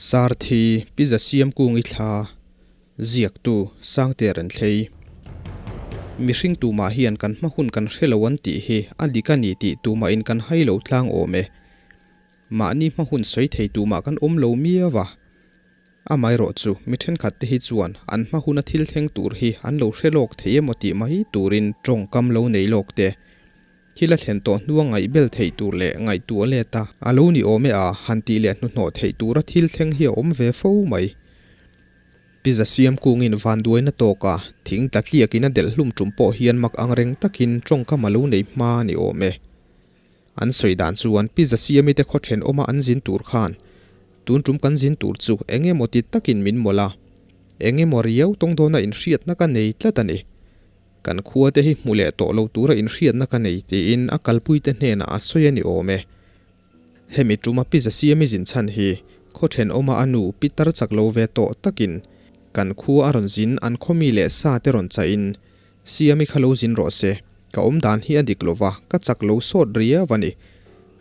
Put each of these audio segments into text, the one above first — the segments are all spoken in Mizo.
Sarthi Pi Zasiamkungi thla ziaktu Sangte Renthlei. Mihring tumah hian kan hma hun kan hre lo an tih hi a dik a ni tih tumahin kan hai lo tlang awm e. Mahni hma hun sawi thei tumah kan awm lo miau a. Amaherawh chu mi thenkhat te hi chuan an hma huna thil thleng tur hi an lo hre lawk thei emaw tih mai turin tawngkam lo nei lawk te, thil a thlen tawh hnua ngaihbel theih tur leh ngaihtuah let a, a lo ni awm e a han tih leh hnuhnawh theih tura thil thleng hi a awm ve fo mai. Pi Zasiam kungin vanduaina tawka thing tla tliakin a delh hlum tum pawh hian mak angreng takin tawngkam a lo nei hma a ni awm e. An sawi dan chuan Pi Zasiami te khaw thenawma an zin tur khan tun tum kan zin tur chu eng emaw ti takin min mawlh a, eng emaw riau tawng dawna inhriatna ka nei tlat a ni. Kan khua te hi hmu leh tawh lo tura inhriatna ka nei tiin a kalpuite hnenah a sawi a ni awm e. Hemi tuma Pi Zasiami zin chhan hi khaw thenawma a nu Pi tar chak lo ve tawh takin kan khua a rawn zin an khaw mi leh sa te rawn chahin Siami kha lo zin rawh se, ka awm dan hi a dik lo va, ka chak lo sawt riau a ni.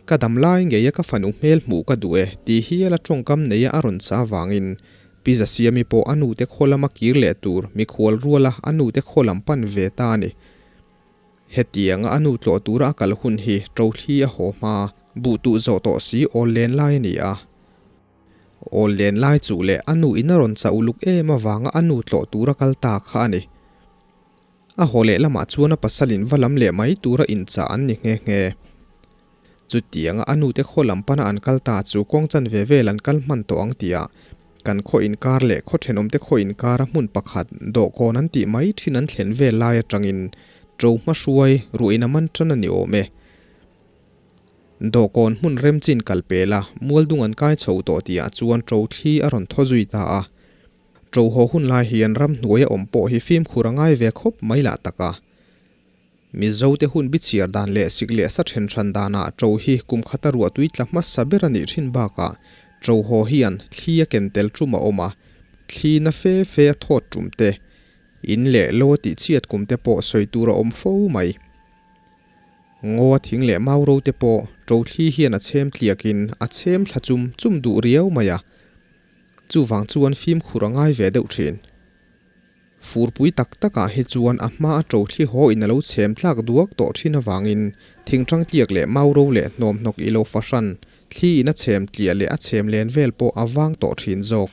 Ka dam lai ngeia ka fanu hmel hmuh ka duh e tih hi a la tawngkam neia a rawn chah avangin Pi Zasiami pawh a nute khaw lama kir leh tur mikhual ruala a nute khaw lam pan ve ta a ni. Hetianga a nu tlawh tura a kal hun hi Ṭothli a haw hma, buh tuh zawh tawh si awl len lai a ni a. Awl len lai chuh leh a nu in a rawn chah uluk em avanga a nu tlawh tura kal ta kha a ni. A haw leh lamah chuan a pasalin va lam leh mai tura inchah an ni nghe nghe. Chutianga a nute khaw lam pana an kal ta chu kawng chanve vel an kal hman tawh ang tia kan khaw inkar leh khaw thenawmte khaw inkara hmun pakhat dawhkawn an tih mai thin an thlen vel lai atangin ṭo hmahruai ruahin a man tan a ni awm e. Dawhkawn hmun remchin kal pela mualdung an kai chho tawh tihah chuan ṭo thli a rawn thaw zui ta a. Ṭo haw hun lai hian ramhnuaia awm pawh hi fimkhur a ngai ve khawp mai lah tak a. Mizote hun bichhiar dan leh sik leh sa then hran danah ṭo hi kum khata ruahtui tla hmasa ber a nih thin bakah ṭo haw hian thli a ken tel ṭum a awm a, thli na fe fe a thawt ṭum te, in leh lo a tihchhiat kum te pawh sawi tur a awm fo mai. Ngaw a thing leh mau ro te pawh ṭo thli hian a chhem tliakin a chhem thla chum chum duh riau mai a. Chuvang chuan fimkhur a ngai ve deuh thin. Furpui tak takah hi chuan a hma a ṭo thli haw in a lo chhem tlak duak tawh thin avangin thingṭang tliak leh mau ro leh hnawmhnawk i lo fahran thli in a chhem tliah leh a chhem len vel pawh a vang tawh thin zawk.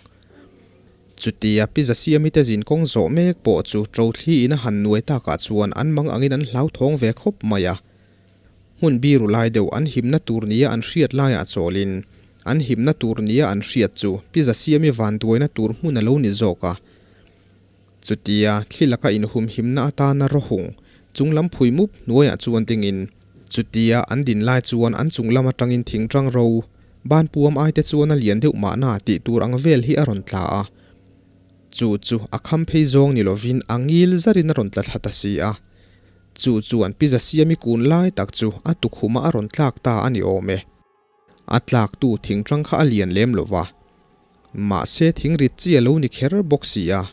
Chutia Pi Zasiami te zin kawng zawh mek pawh chu ṭo thli in a han nuai takah chuan an mang angin an hlauthawng ve khawp mai a. Hmun biru lai deuh an himna tur nia an hriat laiah chawlin, an himna tur nia an hriat chu Pi Zasiami vanduaina tur hmun a lo ni zawk a. Chutia thli laka inhumhimna atana rawhung chunglam phui mup hnuaiah chuan dingin, chutia an din lai chuan an chunglam atangin thingtang ro, banpuam aite chuan a lian deuh mahna tih tur ang vel hi a rawn tla a. Chu chu a kham phei zawng ni lovin a ngil zarin a rawn tla thla ta si a. Chu chuan Pi Zasiami kun lai tak chu a tukhumah a rawn tlak ta a ni awm e. A tlaktu thingtang kha a lian lem lo va. Mahse thingrit chi a lo ni kher bawk si a.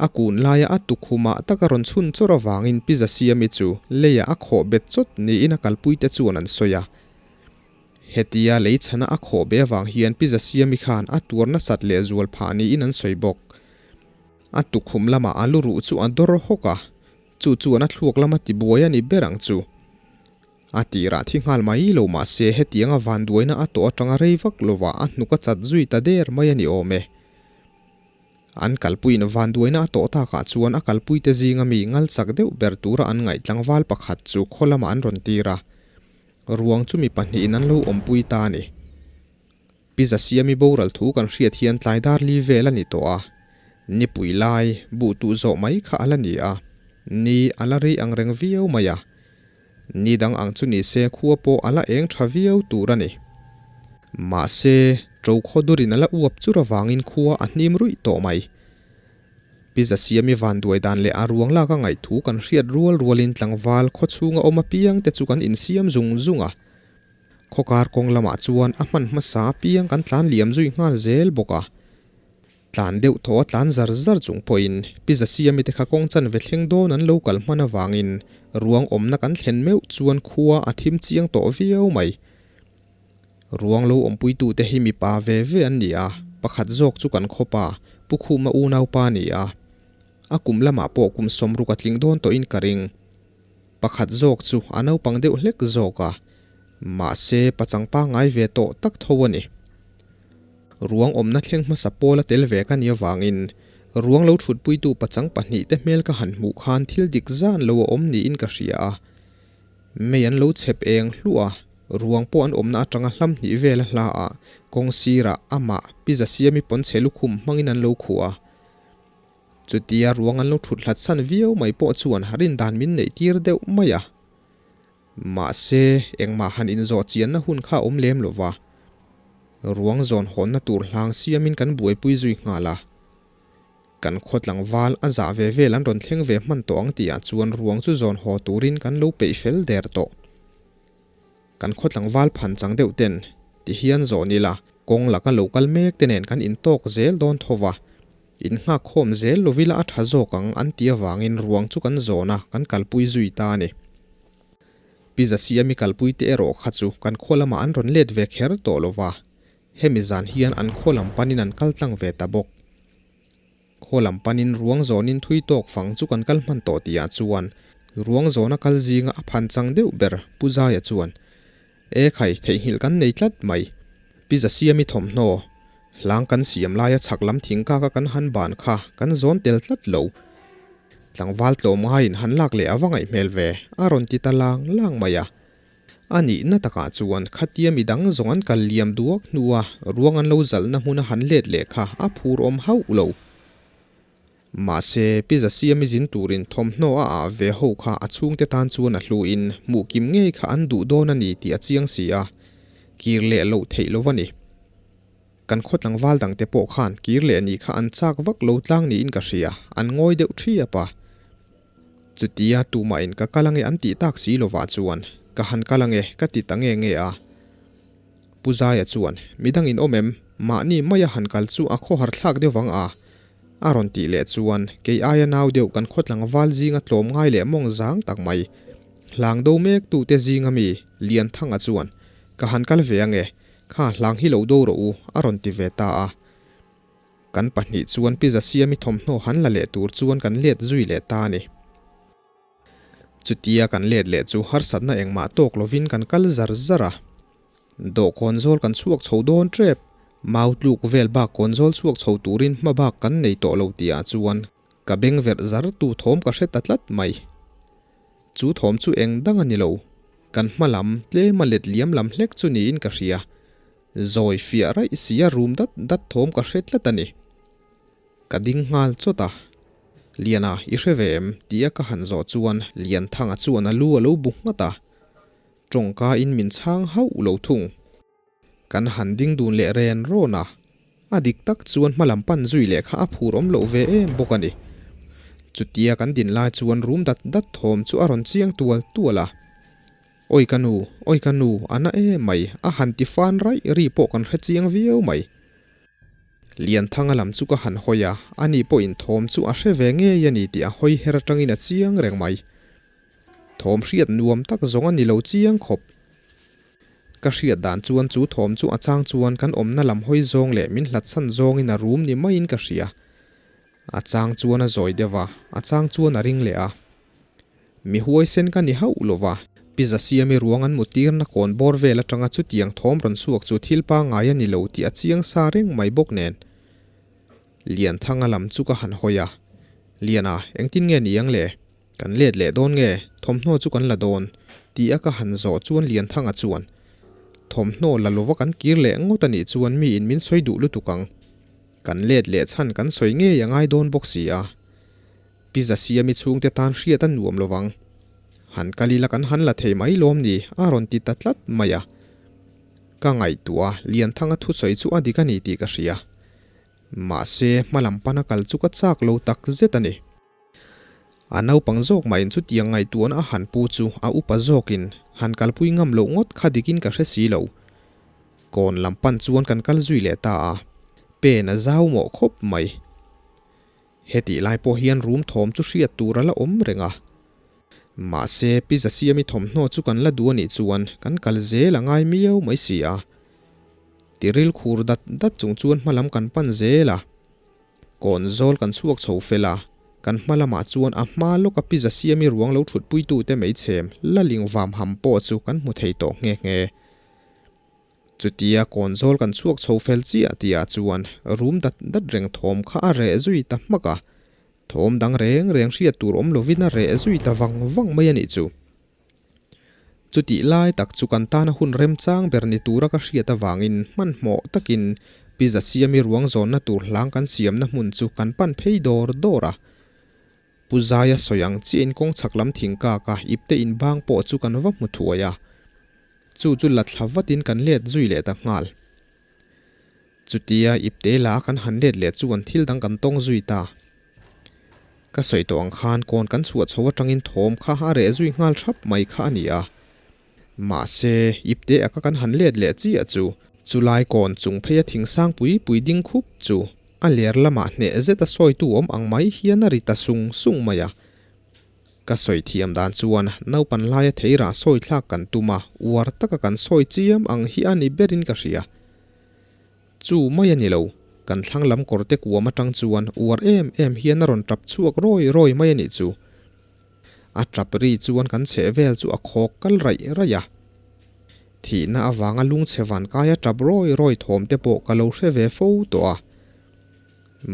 A kun laia a tukhumah tak a rawn chhun chawrh avangin Pi Zasiami chu leiah a khawh bet chawt niin a kalpuite chuan an sawi a. Hetia lei chhana a khawh be avang hian Pi Zasiami khan a tuar nasat lehzual phah niin an sawi bawk. A tukhum lamah a luruh chu a dawr hawk a. Chu chuan a thluak lama tibuai a ni ber ang chu. A tirah thi nghal mai lo mah se hetianga vanduaina a tawh atanga rei vak lovah a hnuk a chat zui ta der mai a ni awm e. An kalpuiin vanduaina a tawh takah chuan a kalpuite zinga mi ngal chak deuh ber tura an ngaih tlangval pakhat chu khaw lamah an rawn tir a. Ruang chu mi pahnihin an lo awmpui ta a ni. Pi Zasiami boral thu kan hriat hian tlai dar li vel a ni tawh a, nipui lai buh tuh zawh mai kha a la ni a, ni a la rei ang reng viau mai a, ni dang ang chu ni se khua pawh a la eng tha viau tur a ni. Mahse, ṭo khaw durin a la uap chur avangin khua a hnim ruih tawh mai. Pi Zasiami vanduai dan leh a ruang lak a ngaih thu kan hriat rual rualin tlangval khaw chhunga awm apiang te chu kan insiam zung zung a. Khawkar kawng lamah chuan a hman hmasa apiang kan tlan liam zui nghal zel bawk a. Tlan deuh thaw a tlan zar zar chung pawhin Pi Zasiami te kha kawng chanve thleng dawn an lo kal hman avangin ruang awmna kan thlen meuh chuan khua a thim chiang tawh viau mai. Ruang lo awmpuitute hi mipa ve ve an ni a. Pakhat zawk chu kan khawpa Pu Khuma unaupa a ni a. A kum lamah pawh kum 60 a tling dawn tawhin ka ring. Pakhat zawk chu a naupang deuh hlek zawk a, mahse pachang pangngai ve tawh tak tho a ni. Ruang awmna thleng hmasa pawl a tel ve ka nih avangin ruang lo thutpuitu pachang pahnihte hmel ka han hmuh khan thil dik zan lo a awm niin ka hria a. Mei an lo chhep eng hluah a, ruang pawh an awmna atanga hlam hnih vel a hla a, kawng sirah amah Pi Zasiami pawnchhe lukhum hmangin an lo khuh a. Chutia ruang an lo thut hlat san viau mai pawh chuan rindan min neih tir deuh mai a. Mahse, engmah han inzawh chianna hun kha a awm lem lo va. Ruang zawn hawnna tur hlang siamin kan buaipui zui nghal a. Kan khaw tlangval a zah ve vel an rawn thleng ve hman tawh ang tihah chuan ruang chu zawn haw turin kan lo peih fel der tawh. Kan khaw tlangval phan chang deuh ten ti hian zawn ila kawng laka lo kal mek te nen kan intawk zel dawn tho va, in nghak khawm zel lo ila a tha zawk ang an ti avangin ruang chu kan zawn a, kan kalpui zui ta a ni. Pi Zasiami kalpui te erawh kha chu kan khaw lamah an rawn let ve kher tawh lo va, Hemi zan hian an khaw lam panin an kal tlang ve ta bawk. Khaw lam panin ruang zawnin thui tawk fang chu kan kal hman tawh tihah chuan ruang zawna kal zinga a phan chang deuh ber Pu Zaia chuan, E khai, theihnghilh kan nei tlat mai. Pi Zasiami thawmhnaw, hlang kan siam laia chhak lam thingkaka kan han ban kha kan zawn tel tlat lo. Tlangval tlawm ngaiin han lak leh a va ngaih hmel ve, a rawn ti ta lang lang mai a. A nihna takah chuan khatia midang zawng an kal liam duak hnua ruang an lo zalhna hmuna han let leh kha a phur awm hauh lo. Mahse, Pi Zasiami zin turin thawmhnaw a ah ve ho kha a chhungte tan chuan a hluin hmuh kim ngei kha an duh dawn a ni tih a chiang si a, kir leh loh theih lo a ni. Kan khaw tlangval dangte pawh khan kir leh nih kha an chak vak lo tlang niin ka hria, an ngawi deuh thiap a. Chutia tumahin ka kal ange an tih tak si lovah chuan ka han kal ange ka ti ta nge nge a. Pu Zaia chuan, Midangin awm em? Mahni maia han kal chu a khawhar thlak deuh vang a? A rawn tih leh chuan kei aia nau deuh kan khaw tlangval zinga tlawm ngai leh mawng zang tak mai. Hlang do mek tute zinga mi Lianthanga chuan, Ka han kal ve ange, kha hlang hi lo do rawh u a rawn ti ve ta a. Kan pahnih chuan Pi Zasiami thawmhnaw han la leh tur chuan kan let zui leh ta a ni. Chutia kan let leh chu harsatna engmah tawk lovin kan kal zar zar a. Dawhkawn zawl kan chhuak chho dawn tep, mau tluk vel bak kawn zawl chhuak chho turin hma bak kan nei tawh lo tihah chuan ka beng verh zar tu thawm ka hre ta tlat mai. Chu thawm chu eng dang a ni lo, kan hma lam tlema let liam lam hlek chu niin ka hria. Zawi fiah raih si a rum dat dat thawm ka hre tlat a ni. Ka ding nghal chawt a. Liana, i hre ve em? tia ka han zawh chuan Lianthanga chuan a lu a lo bu nghat a. Tawngka in min chhang hauh lo thung. Kan han ding dun leh ren rawn a. A dik tak chuan hma lam pan zui leh kha a phur awm loh ve em bawk a ni. Chutia kan din lai chuan rum dat dat thawm chu a rawn chiang tual tual a. Awi ka nu, awi ka nu, a na em mai, a han ti fan raih ri pawh kan hre chiang viau mai. Lianthanga lam chu ka han hawi a, ani pawhin thawm chu a hre ve ngei a ni tih a hawi her atangin a chiang reng mai. Thawm hriat nuam tak zawng a ni lo chiang khawp. Ka hriat dan chuan chu thawm chu a chang chuan kan awmna lam hawi zawng leh min hlatsan zawngin a rum ni maiin ka hria. A chang chuan a zawi deuh a, a chang chuan a ring leh a. Mi huaisen ka ni hauh lo va, Pi Zasiami ruang an mutirna kawn bawr vel atanga chutiang thawm rawn chhuak chu thil pangngai a ni lo tih a chiang sa reng mai bawk nen. Lianthanga lam chu ka han hawi a, Liana, engtin nge ni ang le? Kan let leh dawn nge? Thawmhnaw chu kan la dawn? Ti a ka han zawh chuan Lianthanga chuan, Thawmhnaw la lova kan kir leh ngawt a nih chuan miin min sawi duh lutuk ang. Kan let leh chhan kan sawi ngei a ngai dawn bawk si a. Pi Zasiami chhungte tan hriat a nuam lo vang. Han kal ila kan han la thei mai lawm ni a rawn ti ta tlat mai a. Ka ngaihtuah a, Lianthanga thusawi chu a dik a ni tih ka hria. Mahse, hma lam pana kal chu ka chak lo tak zet a ni. A naupang zawk mahin chutiang ngaihtuahna a han pu chu a upa zawkin han kalpui ngam loh ngawt kha dikin ka hre si lo. Kawn lam pan chuan kan kal zui leh ta a, pen a zau mawh khawp mai. Hetih lai pawh hian rum thawm chu hriat tur a la awm reng a. Mahse, Pi Zasiami thawmhnaw chu kan la duh a nih chuan kan kal zel a ngai miau mai si a. Tiril khur dat dat chung chuan hma lam kan pan zel a. Kawn zawl kan chhuak chho fel a, kan hma lamah chuan a hma lawka pizza siami ruang lo thutpuitute meichhem la ling vam ham pawh chu kan hmu thei tawh nghe nghe. Chutia kawn zawl kan chhuak chho fel chiah tihah chuan rum dat dat reng thawm kha a reh zui ta hmak a, thawm dang reng reng hriat tur awm lovin a reh zui ta vang vang mai a nih chu. Chutih lai tak chu kan tana hun remchang ber ni tura ka hriat avangin hmanhmawh takin pizza siami ruang zawnna tur hlang kan siamna hmun chu kan pan phei dawr dawr a. Pu Zaia sawi ang chiahin kawng chhak lam thingkaka ipte inbang pawh chu kan va hmu thuai a. Chu chu la thla vatin kan let zui leh ta nghal. Chutia ipte la a kan han let leh chuan thil dang kan tawng zui ta. Ka sawi tawh ang khan kawn kan chhuah chho atangin thawm kha a reh zui nghal thap mai kha a ni a. Mahse, ipte a ka kan han let leh chiah chu. Chulai kawn chung pheia thing sang pui pui ding khup chu a ler lamah hneh zeta sawitu awm ang mai hian a ri ta sung sung mai a. Ka sawi thiam dan chuan naupan laia theirah sawi thlak kan tum a, uar taka kan sawi chiam ang hi a ni berin ka hria. Chu mai a ni lo, kan thlang lam kawrte kuam atang chuan uar em em hian a rawn tap chhuak rawi rawi mai a nih chu. A tap ri chuan kan chheh vel chu a khawk kal raih raih a. Thihna avanga lungchhe vankaia tap rawi rawi thawm te pawh ka lo hre ve fo tawh a.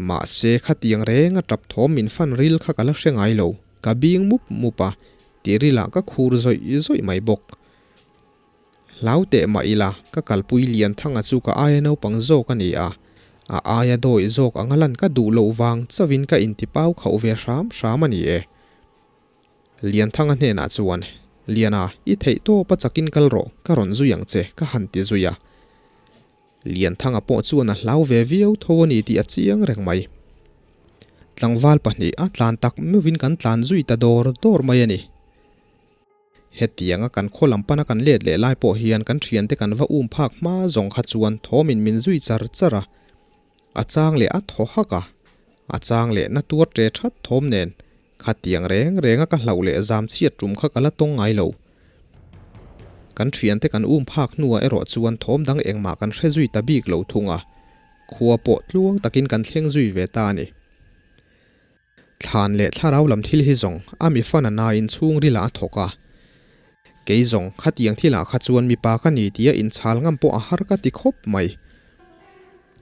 Mahse khatiang renga tap thawm min fan ril kha ka la hre ngai lo, ka bing mup mup a, tirilah ka khur zawih zawih mai bawk. Hlau teh mah ila, ka kalpui lian thanga chu ka aia naupang zawk a ni a, a aia dawih zawk anga lan ka duh loh vang chauhin ka intipau khauh ve hram hram a ni e. Lianthanga hnenah chuan, Liana, i theih tawp a chakin kal rawh, ka rawn zui ang che, ka han ti zui a. Lianthanga pawh chuan a hlau ve viau tho a ni tih a chiang reng mai. Tlangval pahnih a tlan tak meuhin kan tlan zui ta dawr dawr mai a ni. Hetianga kan khaw lam pana kan let leh lai pawh hian kan thiante kan va um phak hma zawng kha chuan thawmin min zui char char a. A chang leh a thaw hak a, a chang leh na tuar ṭe ṭhat thawm nen khatiang reng renga ka hlauh leh zam chhiat ṭum kha ka la tawng ngai lo. Kan thiante kan um phak hnuah erawh chuan thawm dang engmah kan hre zui ta bik lo thung a, khua pawh tluang takin kan thleng zui ve ta a ni. Thlan leh thlarau lam thil hi zawng a mi fan a nain chhungrilah a thawk a. Kei zawng khatiang thilah kha chuan mipa ka ni tia inchhal ngam pawh a har ka ti khawp mai.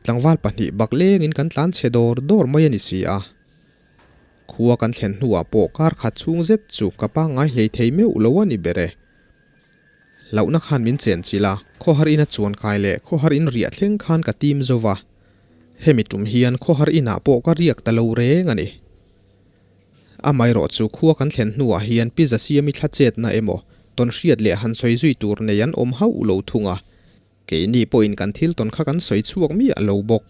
Tlangval pahnih bak lengin kan tlan chhe dawr dawr mai a ni si a. Khua kan thlen hnuah pawh kar khat chhung zet chu ka pangngai hlei thei meuh lo a ni ber e. Hlauhna khan min chen chilh a, khawhar ina chuan kai leh khawhar in riah thleng khan ka tim zo va. Hemi tum hian khawhar inah pawh ka riak ta lo reng a ni. Amaherawh chu khua kan thlen hnuah hian pizza siami thla chetna emaw tawn hriat leh han sawi zui tur nei an awm hauh lo thung a, keini pawhin kan thil tawn kha kan sawi chhuak miah lo bawk.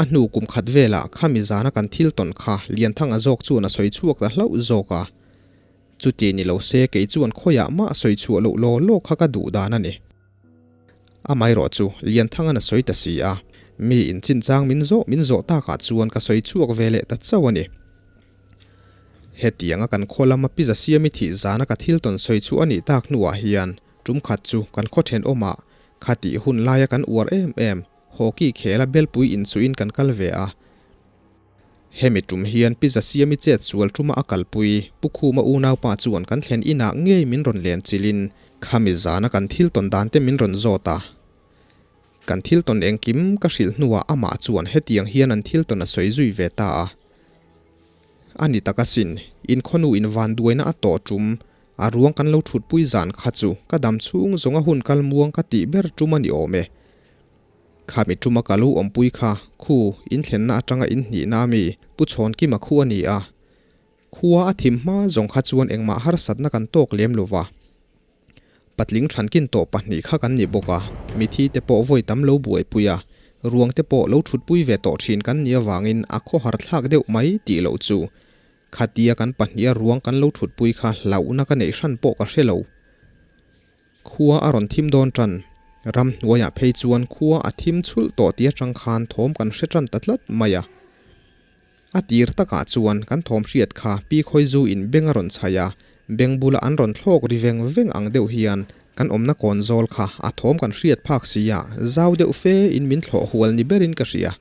A hnu kum khat velah khami zana kan thil tawn kha Lianthanga zawk chuan a sawi chhuak ta hlauh zawk a. Chuti ni lo se kei chuan khawiah mah sawi chhuah loh law law kha ka duh dan a ni. Amaherawh chu Lianthang-an a sawi ta si a, mi in chinchang min zawh min zawh takah chuan ka sawi chhuak ve leh ta chauh a ni. Hetianga kan khaw lama pizza siami thih zana ka thil tawn sawi chu a nih tak hnuah hian tum khat chu kan khaw thenawmah khatih hun laia kan uar em em hockey khela belpui inchuhin kan kal ve a. Hemi tum hian pizza siami chet sual tuma a kalpui Pu Khuma unaupa chuan kan thlen inah ngei min rawn len chilhin khami zana kan thil tawn dan te min rawn zawt a. Kan thil tawn engkim ka hrilh hnuah amah chuan hetiang hian an thil tawn a sawi zui ve ta a. A ni tak asin, inkhawnu in vanduaina a tawh tum, a ruang kan lo thutpui zan kha chu ka dam chhung zawnga hun kal muang ka tih ber tum a ni awm e. Khami tuma ka lo awmpui kha khu in thlenna atanga in hnihna ami Pu Chhawnkima khu a ni a. Khua a thim hma zawng kha chuan engmah harsatna kan tawk lem lo va. Patling thankin tawh pahnih kha kan ni bawk a, mithi te pawh vawi tam lo buaipui a, ruang te pawh lo thutpui ve tawh thin kan nih avangin a khawhar thlak deuh mai tih loh chu khatia kan pahniha ruang kan lo thutpui kha hlauhna ka neih hran pawh ka hre lo. Khua a rawn thim dawn tan. Ramhnuaiah phei chuan khua a thim chhulh tawh tih atang khan thawm kan hre tan ta tlat mai a. A tir takah chuan kan thawm hriat kha Pi Khawizu in beng a rawn chhaih a, beng bula an rawn thlawk ri veng veng ang deuh hian Kan awmna kawn zawl kha a thawm kan hriat phak si a, zau deuh fe in min thlawh hual ni berin ka hria.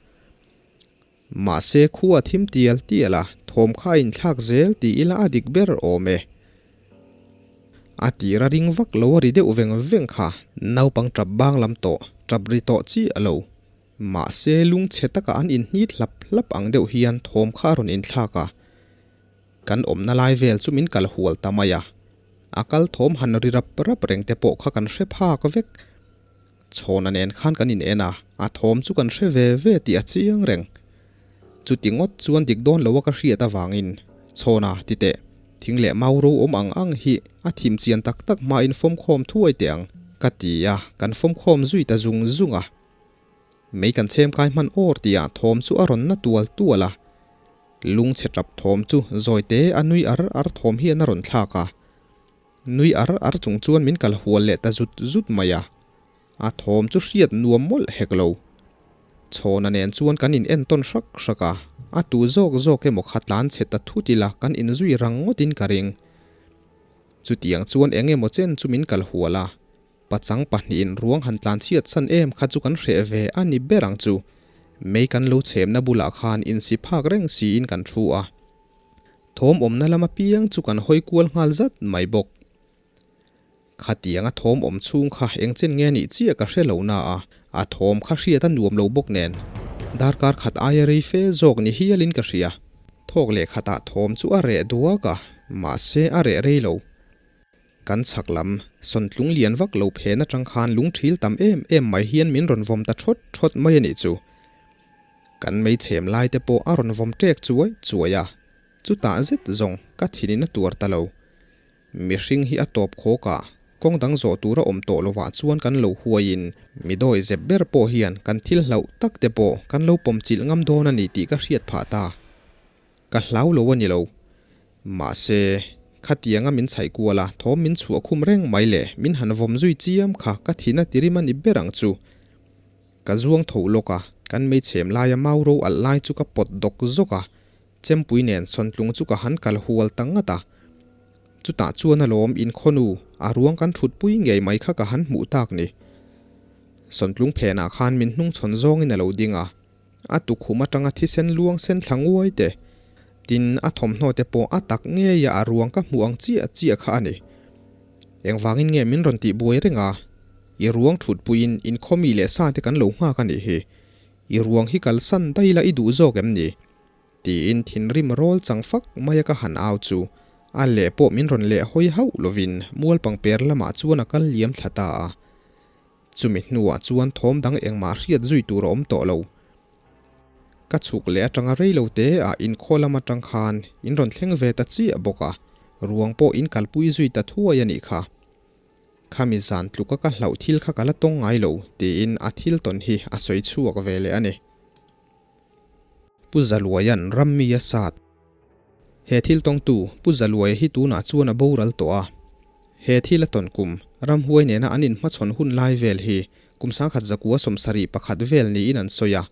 Mahse khua thim tial tial a, thawm kha a inthlak zel ti ila a dik ber awm e. A tir a ring vak lo a ri deuh veng veng kha naupang tap bang lam tawh, tap ri tawh chiah lo. Mahse lungchhe taka an inhnit hlap hlap ang deuh hian thawm kha a rawn inthlak a. Kan awmna lai vel chu min kal hual ta mai a, a kal thawm han ri rap rap reng te pawh kha kan hre phak vek. Chhawna nen khan kan in en a, a thawm chu kan hre ve ve tih a chiang reng. Chuti ngawt chuan dik dawn lo a ka hriat avangin, Chhawna, ti teh, thing leh mau ro awm ang ang hi a thim chian tak tak hmain fawmkhawm thuai teh ang, ka ti a, kan fawmkhawm zui ta zung zung a. Mei kan chhem kai hman awr tihah thawm chu a rawn na tual tual a. Lungchhe tap thawm chu zawi te a nui ar ar thawm hian a rawn thlak a. Nui ar ar chung chuan min kal hual leh ta zut zut mai a. A thawm chu hriat nuam mawlh hek lo. Chhawna nen chuan kan in entawn hrak hrak a, a tu zawk zawk emaw kha tlan chhe ta thut ila kan inzui rang ngawtin ka ring. Chutiang chuan eng emaw chen chu min kal hual a. Pachang pahnihin ruang han tlan chhiat san em kha chu kan hreh ve a ni ber ang chu. Mei kan lo chhemna bulah khan insi phak reng siin kan thu a. Thawm awmna lam apiang chu kan hawi kual nghal zat mai bawk. Khatianga thawm awm chhung kha eng chen nge nih chiah ka hre lo na a, a thawm kha hriat a nuam lo bawk nen. Darkar khat aia rei fe zawk ni hialin ka hria. Thawk leh khatah thawm chu a reh duak a, mahse a reh rei lo. Kan chhak lam, sawntlung lian vak lo phen atang khan lungthil tam em em mai hian min rawn vawm ta thawt thawt mai a nih chu. Kan meichhem lai te pawh a rawn vawm ṭek chuai chuai a, chutah zet zawng ka thinin a tuar ta lo. Mihring hi a tawp khawk a, kawng dang zawh tur a awm tawh lovah chuan kan lo huaiin mi dawi zep ber pawh hian kan thil hlauh tak te pawh kan lo pawm chilh ngam dawn a ni tih ka hriat phah ta. Ka hlau lo a ni lo. Mahse, khatianga min chhaih kual a, thawm min chhuah khum reng mai le, min han vawm zui chiam kha ka thin a tirim a ni ber ang chu. Ka zuang tho lawk a, kan meichhem laia mau ro alh lai chu ka pawt dawk zawk a, chempui nen sawntlung chu ka han kal hual ta ngat a. Chutah chuan alawm inkhawnu, a ruang kan thutpui ngei mai kha ka han hmuh tak ni. Sawntlung phenah khan min hnungchhawn zawngin a lo ding a. A tukhum atanga thisen luang sen thla nguai te, tin a thawmhnaw te pawh a tak ngei a a ruang ka hmuh ang chiah chiah kha a ni. Engvangin nge min rawn tih buai reng a? I ruang thutpuiin inkhawmi leh sa te kan lo nghak a nih hi. I ruang hi kalsan daih la i duh zawk em ni? Tiin thinrim rawl chang fak mai a ka han au chu a leh pawh min rawn leh hawi hauh lovin mual pangper lamah chuan a kal liam thla ta a. Chumi hnuah chuan thawm dang engmah hriat zui tur a awm tawh lo. Ka chhuk leh atanga rei lo te ah inkhaw lam atang khan in rawn thleng ve ta chiah bawk a, ruang pawh in kalpui zui ta thuai a nih kha. Khami zan tluka ka hlauh thil kha ka la tawng ngai lo tiin a thil tawn hi a sawi chhuak ve leh a ni. Pu Zaluaia'n rammi a sat. He thil tawngtu Pu Zaluaia hi tunah chuan a boral tawh a. He thil a tawn kum, ramhuai nena an inhmachhawn hun lai vel hi kum sangkhat zakua 71 vel niin an sawi a.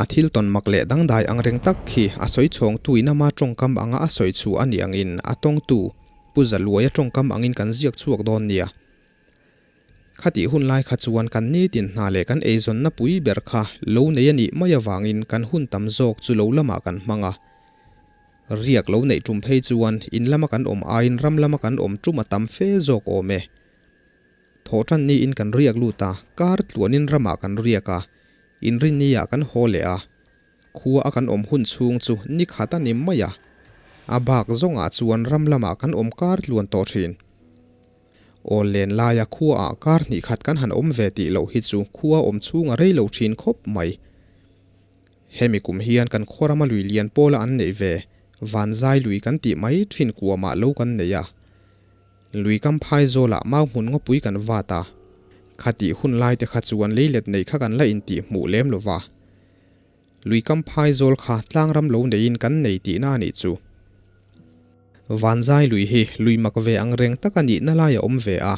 A thil tawn mak leh dangdai ang reng tak khi a sawi chhawngtu in ama tawngkam anga a sawi chu a nih angin a tawngtu Pu Zaluaia tawngkam angin kan ziak chhuak dawn nia. Khatih hun lai kha chuan kan nitin hna leh kan eizawnna pui ber kha lo nei a nih mai avangin kan hun tam zawk chu lo lamah kan hmang a. Riak lo neih tum phei chuan in lama kan awm aiin ram lama kan awm tum a tam fe zawk awm e. Thawhtan niin kan riak lut a, kar tluanin ramah kan riak a, inrinni ah kan haw leh a. Khua a kan awm hun chhung chu ni khat a ni mai a, a bak zawngah chuan ram lamah kan awm kar tluan tawh thin. Aw len laia khua ah kar hnih khat kan han awm ve tih loh hi chu khua awm chhung a rei lo thin khawp mai. Hemi kum hian kan khawrama lui lian pawla an neih ve, Vanzai lui kan tih mai thin kuamah lo kan nei a. Lui kam phai zawlah mau hmun ngawpui kan vat a. Khatih hun lai te kha chuan leilet neih kha kan la intih hmuh lem lo va. Lui kam phai zawl kha tlangram lo neiin kan nei tihna a nih chu. Vanzai lui hi lui mak ve ang reng tak a nihna lai a awm ve a.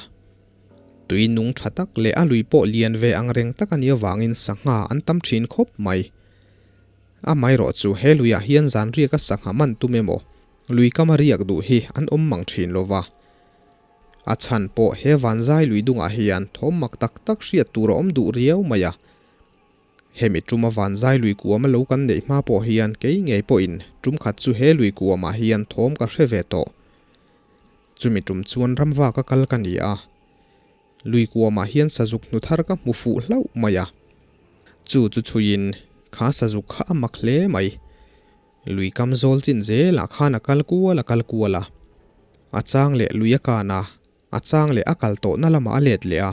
Tui nung tha tak leh a lui pawh lian ve ang reng tak a nih avangin sangha an tam thin khawp mai. Amaherawh chu he luiah hian zan riaka sangha man tum emaw, lui kama riak duh hi an awm mang thin lo va. A chhan pawh he vanzai lui dungah hian thawm mak tak tak hriat tur a awm duh riau mai a. Hemi tuma vanzai lui kuam a lo kan neih hma pawh hian kei ngei pawhin tum khat chu he lui kuamah hian thawm ka hre ve tawh. Chumi tum chuan ramva ka kal ka ni a. Lui kuamah hian sazuk hnu thar ka hmu fuh hlauh mai a. Chu chu chhuiin kha sazuk kha a mak hle mai. Lui kam zawl chin zelah khan a kal kual a kal kual a. A chang leh lui a kan a, a chang leh a kal tawhna lamah a let leh a.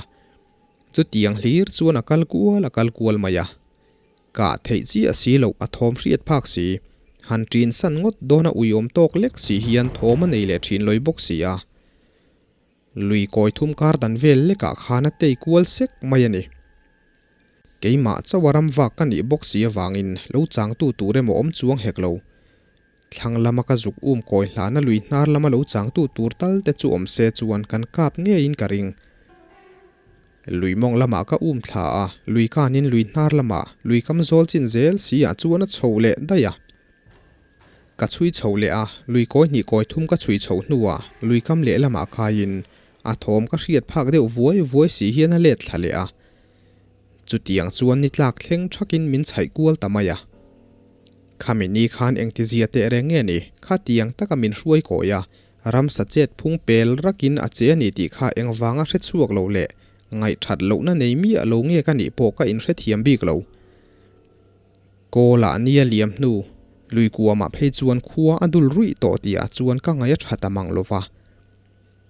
Chutiang hlir chuan a kal kual a kal kual mai a. Kah theih chiah si loh a thawm hriat phak si. Han ṭin san ngawt dawn a uiawm tawk lek si hian thawm a nei leh ṭhin lawi bawk si a. Lui kawi thum kar dan vel lekah khan a tei kual sek mai a ni. Keimah chauha ram vak ka nih bawk si avangin lo changtu tur emaw awm chuang hek lo. Thlang lama ka zuk um kawi hlana lui hnar lama lo changtu tur tal te chu awm se chuan kan kap ngeiin ka ring. Lui mawng lamah ka um thla a, lui kanin lui hnar lamah lui kam zawl chin zel si ah chuan a chho leh daih a. Ka chhui chho leh a, lui kawi hnih kawi thum ka chhui chho hnuah lui kam leh lamah kaiin a thawm ka hriat phak deuh vuai vuai si hian a let thla leh a. Chutiang chuan ni tlak thleng thakin min chhaih kual ta mai a. Khami ni khan engtizia teh reng nge ni, khatiang taka min hruai kawi a, ramsa chet phung pel rakin a che a ni tih kha engvanga hre chhuak lo leh ngaihthat lohna nei miah lo nge ka nih pawh ka inhrethiam bik lo. Kawlah nia liam hnu, lui kuamah phei chuan khua a dul ruih tawh tihah chuan ka ngaih a tha ta mang lo va.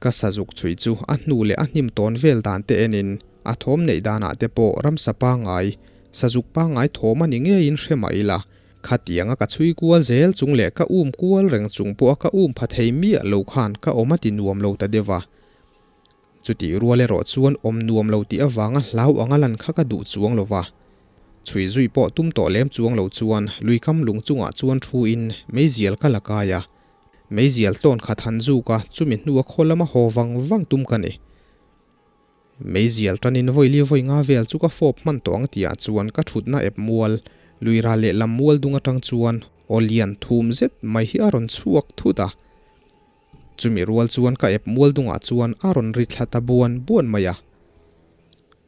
Ka sazuk chhui chu a hnu leh a hnim tawn vel dan te enin a thawm neih danah te pawh ramsa pangngai, sazuk pangngai thawm a ni ngeiin hre mah ila, khatianga ka chhui kual zel chung leh ka um kual reng chung pawha ka um pha thei miah lo khan ka awm a ti nuam lo ta deuh a. Chutih rual erawh chuan awm nuam lo tih avanga hlau anga lan kha ka duh chuang lo va. Chhui zui pawh tum tawh lem chuang lo chuan luikam lung chungah chuan thu in meizial ka la kai a. Meizial tlawn khat han zuk a, chumi hnua khaw lama haw vang vang tum ka ni. Meizial tanin vawi li vawi nga vel chu ka fawp hman tawh ang tihah chuan ka thutna ep mual, lui ral leh lam mual dung atang chuan aw lian thum zet mai hi a rawn chhuak thut a. Chumi rual chuan ka ep mual dungah chuan a rawn ri thla ta buan buan mai a.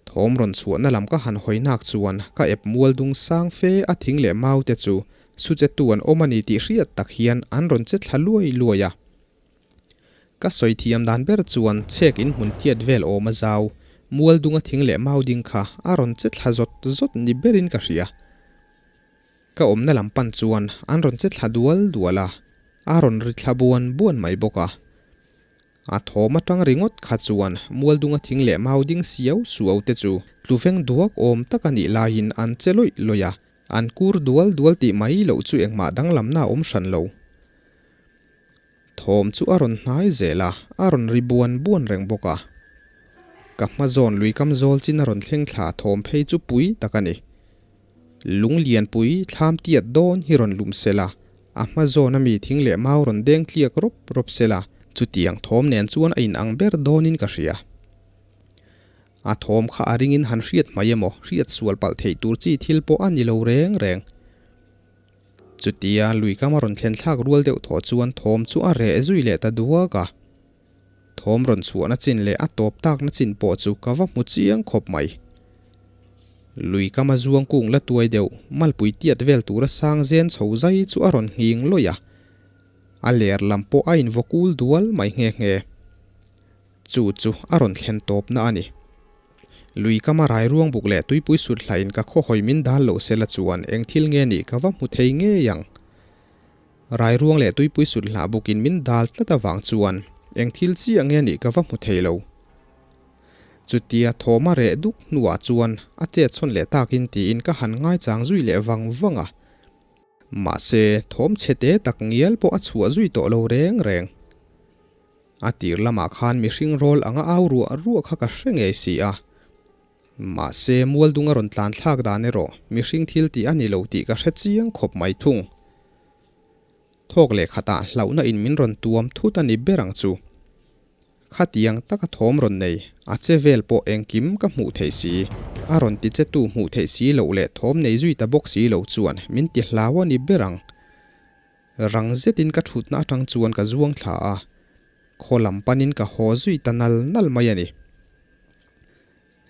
Thawm rawn chhuahna lam ka han hawi nak chuan ka ep mual dung sang fe a thing leh mau te chu suchetu an awm a ni tih hriat tak hian an rawn che thla luai luai a. Ka sawi thiam dan ber chuan chhek in hmun tiat vel awm a zau, mual dunga thing leh mau ding kha a rawn che thla zawt zawt ni berin ka hria. Ka awmna lam pan chuan an rawn che thla dual dual a, a rawn ri thla buan buan mai bawk a. A thawm atang ringawt kha chuan Mualdunga thing leh mau ding siau suau te chu tluveng duak awm tak a nih laiin an che lawih lawih a, an kur dual dual tih mai loh chu engmah danglamna a awm hran lo. Thawm chu a rawn hnai zel a, a rawn ri buan buan reng bawk a. Ka hma zawn lui kam zawl chin a rawn thleng thla thawm phei chu pui tak a ni. Lung lianpui thlam tiat dawn hi rawn lum sel a, a hma zawn ami thing leh mau rawn deng tliak rawp rawp sel a, chutiang thawm nen chuan a inang ber dawnin ka hria. A thawm kha a ringin han hriat mai emaw, hriat sual palh theih tur chi thil pawh a ni lo reng reng. Chutia lui kam a rawn thlen thlak rual deuh thaw chuan thawm chu a reh zui leh ta duak a. Thawm rawn chhuahna chin leh a tawp takna chin pawh chu ka va hmu chiang khawp mai. Lui kam a zuang kung la tuai deuh, malpui tiat vel tura sang zen chho zai chu a rawn nghing lawih a. A ler lam pawh a invaw kul dual mai nghe nghe. Chu chu a rawn thlen tawpna a ni. Lui kama rai ruang buk leh tuipui sut hlain ka khawhawi min dal loh sela chuan eng thil nge nih ka va hmu thei ngei ang. Rai ruang leh tuipui sut hlah bukin min dal tlat avang chuan eng thil chiah nge nih ka va hmu thei lo. Chutia thawm a reh duk hnuah chuan a chet chhawn leh takin tiin ka han ngaichang zui leh vang vang a. Mahse, thawm chhe te tak ngial pawh a chhuah zui tawh lo reng reng. A tir lamah khan mihring rawl anga au ruah ruah kha ka hre ngei si a. Mahse, Mualdung a rawn tlan thlak dan erawh mihring thil tih a ni lo tih ka hre chiang khawp mai thung. Thawk leh khatah hlauhna in min rawn tuam thut a ni ber ang chu. Khatiang taka thawm rawn nei, a che vel pawh engkim ka hmuh theih si, a rawn ti che tu hmuh theih si loh leh thawm nei zui ta bawk si lo chuan min ti hlau a ni ber ang. Rang zetin ka thutna atang chuan ka zuang thla a. Khaw lam panin ka haw zui ta nal nal mai a ni.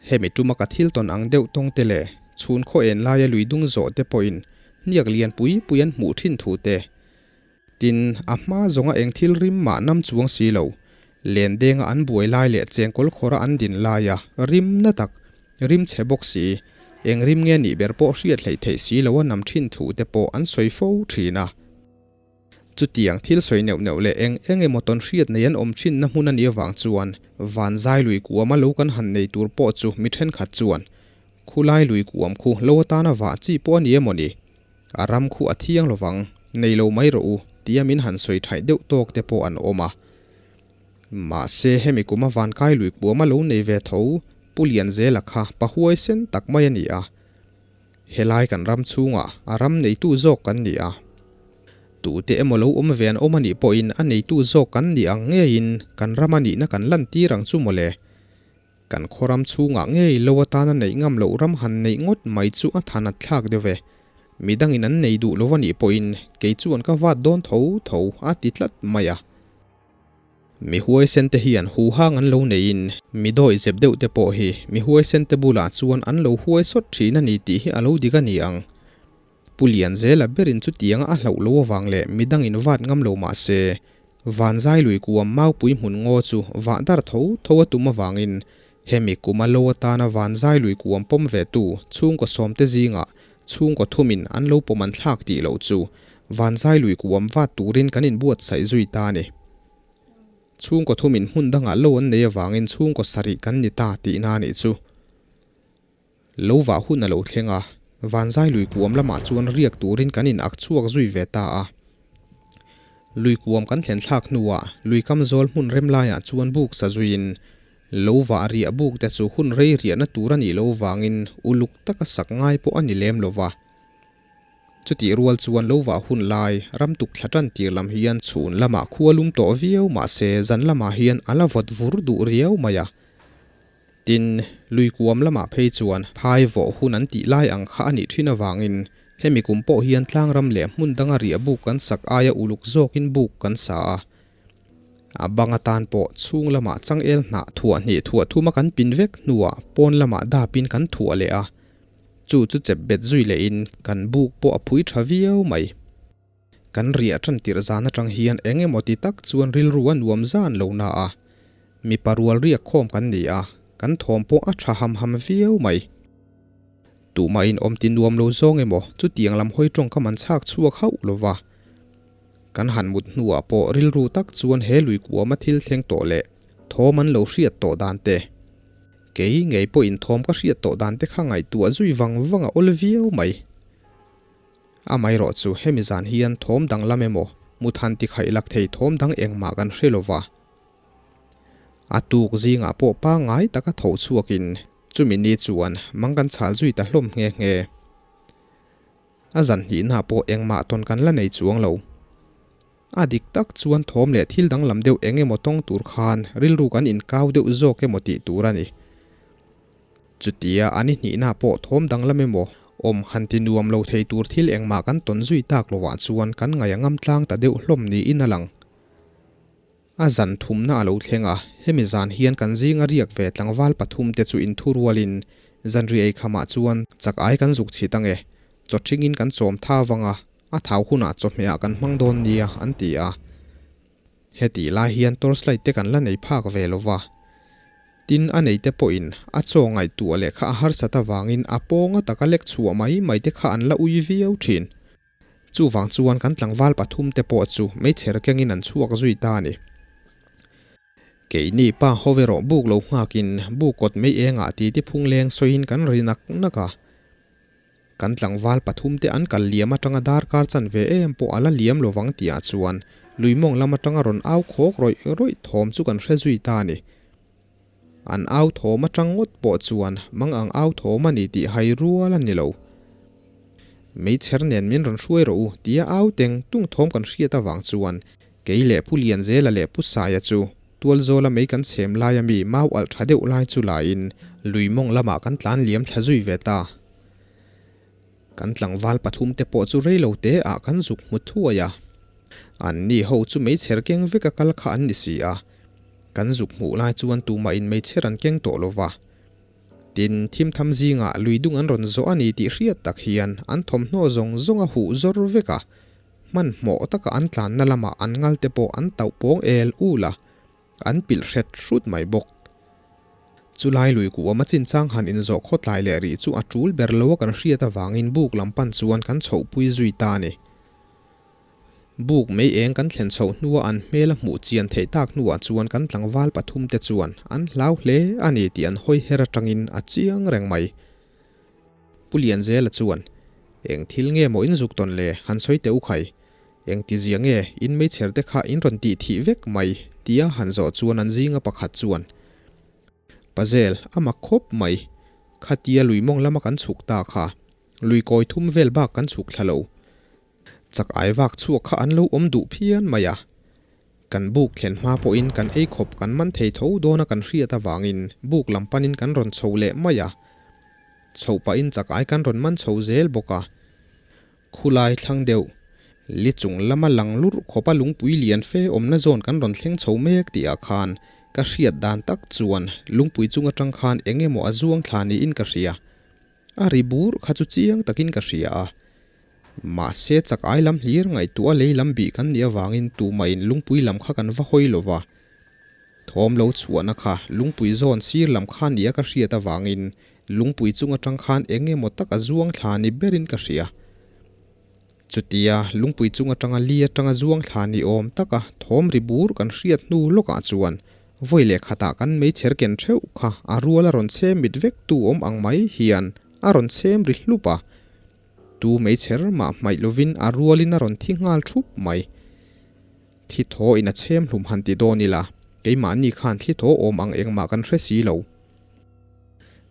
Hemi tuma ka thil tawn ang deuh tawng te leh chhun khaw en laia lui dung zawh te pawhin hniak lian pui pui an hmuh thin thu te. Tin, a hma zawnga eng thil rim mah nam chuang si lo, len denga an buai lai leh chengkawl khawra an din laia rim na tak, rim chhe bawk si, eng rim nge nih ber pawh hriat hleih theih si lo a nam thin thu te pawh an sawi fo thin a. Chutiang thil sawi neuh neuh leh eng eng emaw tawn hriat nei an awm thinna hmun a nih avang chuan Vanzai lui kuama lo kan han nei tur pawh chu mi thenkhat chuan khulai lui kuam khu lo atana vah chi pawh a ni emaw ni? A ram khu a thiang lovang, nei lo mai rawh u tia min han sawi thaih deuh tawk te pawh an awm a. Mahse hemi kuma Vankai lui kuama lo nei ve tho Pu Lianzela kha pa huaisen tak mai a ni a. Helai kan ram chhungah a ram neitu zawk kan ni a. Tute emaw lo awm ve an awm a nih pawhin a neitu zawk kan nih ang ngeiin kan ram a nihna kan lantir ang chu mawle. Kan khaw ram chhungah ngei lo atana neih ngam loh ram han neih ngawt mai chu a than at thlak deuh e. Midangin an nei duh lo a nih pawhin kei chuan ka vat dawn tho tho a ti tlat mai a. Mi huaisen te hian huhang an lo neiin mi dawi zep deuh te pawh hi mi huaisen te bulah chuan an lo huai sawt thin a ni tih hi a lo dik a ni ang. Pu Lianzela berin chutianga a hlauh lo avang leh midangin vat ngam lo mah se, Vanzai lui kuam Maupui hmun ngaw chu vah dar tho tho a tum avangin hemi kuma lo atana Vanzai lui kuam pawm ve tu chhungkaw sawmte zingah chhungkaw thumin an lo pawm an thlak tih loh chu Vanzai lui kuam vat turin kan inbuatsaih zui ta a ni. Chhungkaw thumin hmun dangah lo an nei avangin chhungkaw sarih kan ni ta tihna a nih chu. Lo vah hun a lo thleng a, Vanzai lui kuam lamah chuan riak turin kan in ak chhuak zui ve ta a. Lui kuam kan thlen thlak hnuah lui kam zawl hmun rem laiah chuan buk sa zuiin lo vah riah buk te chu hun rei riahna tur a nih lo vangin uluk taka sak ngai pawh a ni lem lo va. Chutih rual chuan lo vah hun lai ram tuk thla tan tir lam hian chhun lamah khua lum tawh viau mahse zan lamah hian a la vawt vur duh riau mai a. Tin, lui kuam lamah phei chuan phai vawh hun an tih lai ang kha a nih thin avangin hemi kum pawh hian tlangram leh hmun danga riah buk kan sak aia uluk zawkin buk kan sa a. A bang atan pawh chhung lamah changel hnah thuah hnih thuah thuma kan pin vek hnuah pawn lamah dapin kan thuah leh a. Chu chu chep bet zui lehin kan buk pawh a phui tha viau mai. Kan riah tan tirh zan atang hian eng emaw ti tak chuan rilru a nuam zan lo na a. Mipa rual riak khawm kan ni a, kan thawm pawh a tha ham ham viau mai. Tumah in awm ti nuam lo zawng emaw chutiang lam hawi tawngkam an chhak chhuak hauh lo va. Kan han mut hnuah pawh rilru tak chuan he lui kuama thil thleng tawh leh thawm an lo hriat tawh dan te, Kei ngei pawh inthawm ka hriat tawh dan te kha ngaihtuah zui vang vang a awl viau mai. Amaherawh chu hemi zan hian thawm dang lam emaw muthan ti khaih lak thei thawm dang engmah kan hre lo va. A tuk zingah pawh pangngai taka tho chhuakin chumi ni chuan mang kan chhal zui ta hlawm nghe nghe. A zan hnihna pawh engmah tawn kan la nei chuang lo. A dik tak chuan thawm leh thil danglam deuh eng emaw tawng tur khan rilru kan inkau deuh zawk emaw tih tur a ni. Chutia a ni hnihna pawh thawm danglam emaw awm han ti nuam lo thei tur thil engmah kan tawn zui tak lovah chuan kan ngaih a ngam tlang ta deuh hlawm niin a lang. A zan thumna a lo thleng a, hemi zan hian kan zinga riak ve tlangval pathum te chu inthu rualin zanriah eikhamah chuan chak ai kan zuk chhit ange, chawthringin kan chawm tha vang a, A thau hunah chawhmehah kan hmang dawn nia an ti a. Hetih lai hian torchlight te kan la nei phak ve lo va. Tin a nei te pawhin a chaw ngaihtuah leh kha a harsat avangin a pawnga taka lek chhuah mai mai te kha an la ui viau thin. Chuvang chuan kan tlangval pathum te pawh chu meichher kengin an chhuak zui ta a ni. Keini pa ho erawh buk lo nghakin buk kawt mei engah titi phung leng sawiin kan ri nak nak a. Kan tlangval pathum te an kal liam atanga darkar chan ve em pawh a la liam lovang tihah chuan Luimawng lam atanga rawn au khawk rawih rawih thawm chu kan hre zui ta a ni. An au thawm atang ngawt pawh chuan mang ang au thawm a ni tih hai rual a ni lo. Meichher nen min rawn hruai rawh u tia au teng tung thawm kan hriat avang chuan kei leh Pu Lianzela leh Pu Saia chu Tualzawla mei kan chhem laia mi mau alh tha deuh lai chu lain Luimawng lamah kan tlan liam thla zui ve ta. Kan tlangval pathum te pawh chu rei lo te ah kan zuk hmu thuai a. An ni ho chu meichher keng vek a kal kha an ni si a. Kan zuk hmuh lai chuan tumah in meichher an keng tawh lo va. Tin, thim tham zingah lui dung an rawn zawh a ni tih hriat tak hian an thawmhnaw zawng zawng a huh zawr vek a, hmanhmawh taka an tlanna lamah an ngal te pawh an tauh pawng el ul a, an pilh hret hrut mai bawk. Chulai lui kuam a chinchang han inzawh khawtlai leh rih chu a tul ber lo a kan hriat avangin buk lam pan chuan kan chhohpui zui ta a ni. Buk mei eng kan thlen chhoh hnua an hmel a hmuh chian theih tak hnuah chuan kan tlangval pathum te chuan an hlau hle a ni tih an hawi her atangin a chiang reng mai. Pu Lianzela chuan, Eng thil nge maw in zuk tawn le? Han sawi teh u khai. Eng ti zia nge in meichher te kha in rawn tih thih vek mai? tia han zawh chuan an zinga pakhat chuan, Pazel, a mak khawp mai. Khatia lui mawng lama kan chhuk ta kha. Lui kawi thum vel bak kan chhuk thla lo. Chak ai vak chhuak kha an lo awm duh phian mai a. Kan buk thlen hma pawhin kan ei khawp kan man thei tho dawn a kan hriat avangin buk lam panin kan rawn chho leh mai a. Chhoh pahin chak ai kan rawn man chho zel bawk a. Khulai thlang deuh, li chung lama lang lurh khawpa lungpui lian fe awmna zawn kan rawn thleng chho mek tihah khan ka hriat dan tak chuan lungpui chung atang khan eng emaw a zuang thla niin ka hria. A ri bur kha chu chiang takin ka hria a. Mahse chak ai lam hlir ngaihtuah lei lam bih kan nih avangin tumahin lungpui lam kha kan va hawi lo va. Thawm lo chhuahna kha lungpui zawn sir lam kha nia ka hriat avangin lungpui chung atang khan eng emaw tak a zuang thla ni berin ka hria. Chutia lungpui chung atanga li atanga zuang thla ni awm taka thawm ri bur kan hriat hnu lawkah chuan vawi leh khatah kan meichher ken theuh kha a rual a rawn chhem mit vek tu awm ang mai hian a rawn chhem ri hlup a. Tu meichher mah hmaih lovin a rualin a rawn thi nghal thup mai. Thli thaw in a chhem hlum han ti dawn ila, keimahni khan thli thaw awm ang engmah kan hre si lo.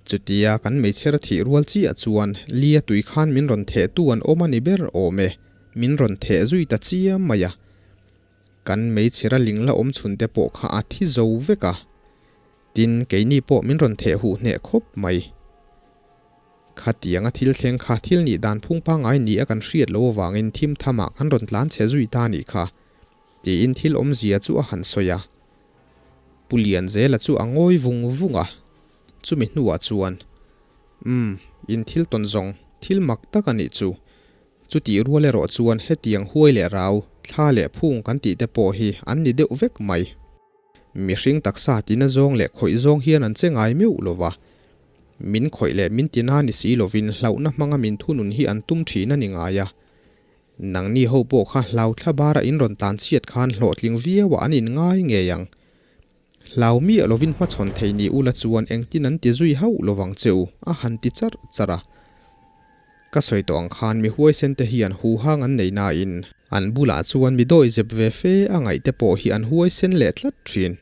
Chutia kan meichher thih rual chiah chuan Lia tui khan min rawn theh tu an awm a ni ber awm e, min rawn theh zui ta chiam mai a. Kan meichher a ling la awm chhun te pawh kha a thi zo vek a. Tin, keini pawh min rawn theh huh hneh khawp mai. Khatianga thil thleng kha thil nih dan phung pangngai ni a kan hriat loh avangin thim thamah kan rawn tlan chhe zui ta nih kha, tiin thil awmzia chu a han sawi a. Pu Lianzela chu a ngawi vung vung a, chumi hnuah chuan, Umm, in thil tawn zawng, thil mak tak a nih chu. Chutih rual erawh chuan hetiang huai leh rau, thla leh phung kan tih te pawh hi an ni deuh vek mai. Mihring taksa tina zawng leh khawih zawng hian an che ngai meuh lo va. Min khawih leh min tina ni si lovin hlauhna hmanga min thunun hi an tum thin a ni ngai a. Nangni ho pawh kha hlau thla bara in rawn tan chhiat khan hlawhtling viau ah an in ngai ngei ang. Hlau miah lovin hmachhawn thei ni ula chuan engtin an ti zui hauh lovang che u a han ti charh charh a. Ka sawi tawh ang khan mi huaisen te hian huhang an nei nain an bulah chuan mi dawi zep ve fe a ngaih te pawh hi an huaisen leh tlat thin.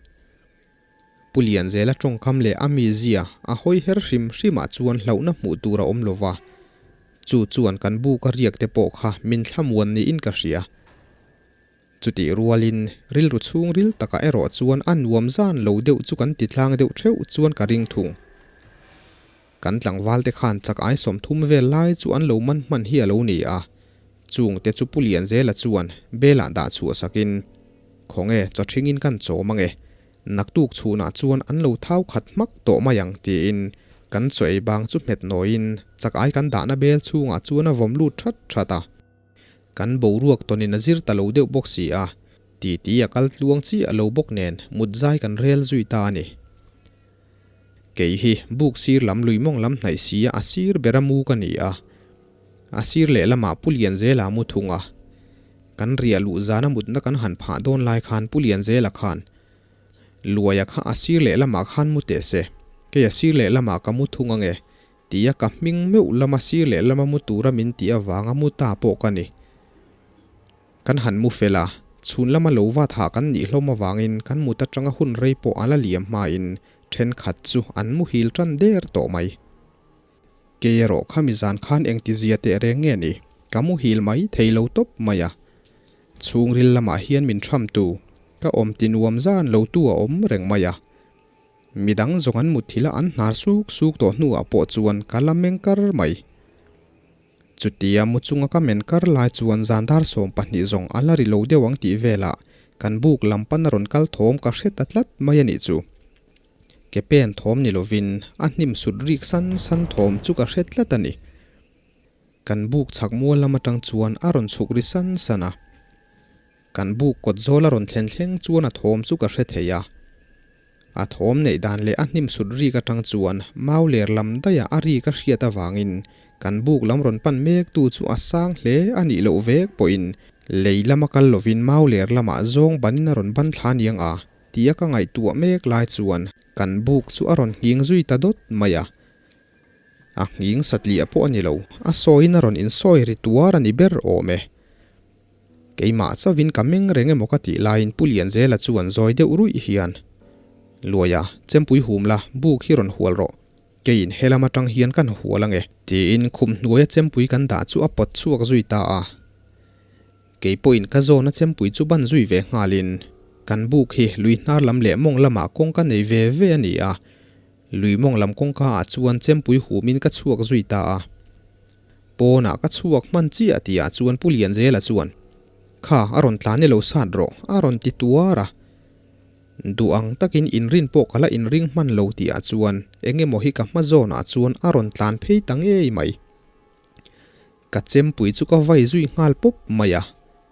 Pu Lianzela tawngkam leh a mizia a hawi her hrim hrimah chuan hlauhna hmuh tur a awm lo va, chu chuan kan buka riak te pawh kha min thlamuan niin ka hria. Chutih rualin rilru chhungril takah erawh chuan a nuam zan lo deuh chu kan ti tlang deuh theuh chuan ka ring thung. Kan tlangval te khan chak ai 30 vel lai chu an lo man hman hi a lo ni a, chung te chu Pu Lianzela chuan Bela dah chhuah sakin, Khawnge chaw thingin kan chawm ange, naktuk chhunah chuan an lo thau khat hmak tawh mai ang tiin kan chaw ei bang chu hmet nawiin chak ai kan dahna bel chhungah chuan a vawm lut that that a. Kan boruak tawnin a zir ta lo deuh bawk si a, titi a kal tluang chiah lo bawk nen mut zai kan rel zui ta a ni. Kei hi buk sir lam lui mawng lam hnaih sia a sir bera mu ka ni a. A sir lehlamah Pu Lianzela mu thung a. Kan riah luh zana mutna kan han phah dawn lai khan Pu Lianzela khan Luaia kha a sir lehlamah khan mu teh se, kei a sir lehlamah ka mu thung ange tia ka hming meuh lama sir lehlama mu tura min tih avanga mu ta pawh ka ni. Kan han mu fel a, chhun lama lo vat hah kan nih hlawm avangin kan mut atanga hun rei pawh a la liam hmain thenkhat chu an muhil tan der tawh mai. Kei erawh khami zan khan engtizia teh reng nge ni, ka muhil mai thei lo tawp mai a. Chhungril lamah hian min thamtu, ka awm ti nuam zan lo tu a awm reng mai a. Midang zawng an mutthilh a an hnar suk suk tawh hnuah pawh chuan ka la meng kar mai. Chutia mu chunga ka men kar lai chuan zan dar 12 zawng a la ri lo deuh ang tih velah Kan buk lam pan a rawn kal thawm ka hre ta tlat mai a nih chu. Ke pen thawm ni lovin a hnim sut rik san san thawm chu ka hre tlat a ni. Kan buk chhak mual lam atang chuan a rawn chhuk ri san san a. Kan buk kawt zawl a rawn thlen thleng chuan a thawm chu ka hre thei a. A thawm neih dan leh a hnim sut rik atang chuan mau ler lam daihah a rik a hriat avangin kan buk lam rawn pan mek tu chu a sang hle a nih loh vek pawhin lei lama kal lovin mau ler lamah zawng banin a rawn ban thla niang a tia ka ngaihtuah mek lai chuan kan buk chu a rawn nghing zui ta dawt mai a. A nghing satliah pawh a ni lo, a sawiin a rawn insawi ri tuar a ni ber awm e. Keimah chauhin ka meng reng emaw ka tih laiin Pu Lianzela chuan zawi deuh ruih hian, Luaia, chempui hum la, buk hi rawn hual rawh. Keiin helam atang hian kan hual ange. Tiin khum hnuaia chempui kan dah chu a pawt chhuak zui ta a. Kei pawhin ka zawna chempui chu ban zui ve nghalin, kan buk hi lui hnar lam leh mawng lamah kawng ka nei ve ve a ni a. Lui mawng lam kawngka ah chuan chempui humin ka chhuak zui ta a. Pawnah ka chhuak hman chiah tihah chuan Pu Lianzela chuan, Kha, a rawn tlan i lo sat rawh, a rawn ti tuar a. Duh ang takin inrin pawh ka la inring hman lo tihah chuan eng emaw hi ka hma zawnah chuan a rawn tlan phei ta ngei mai. Ka chempui chu ka vai zui nghal pawp mai a,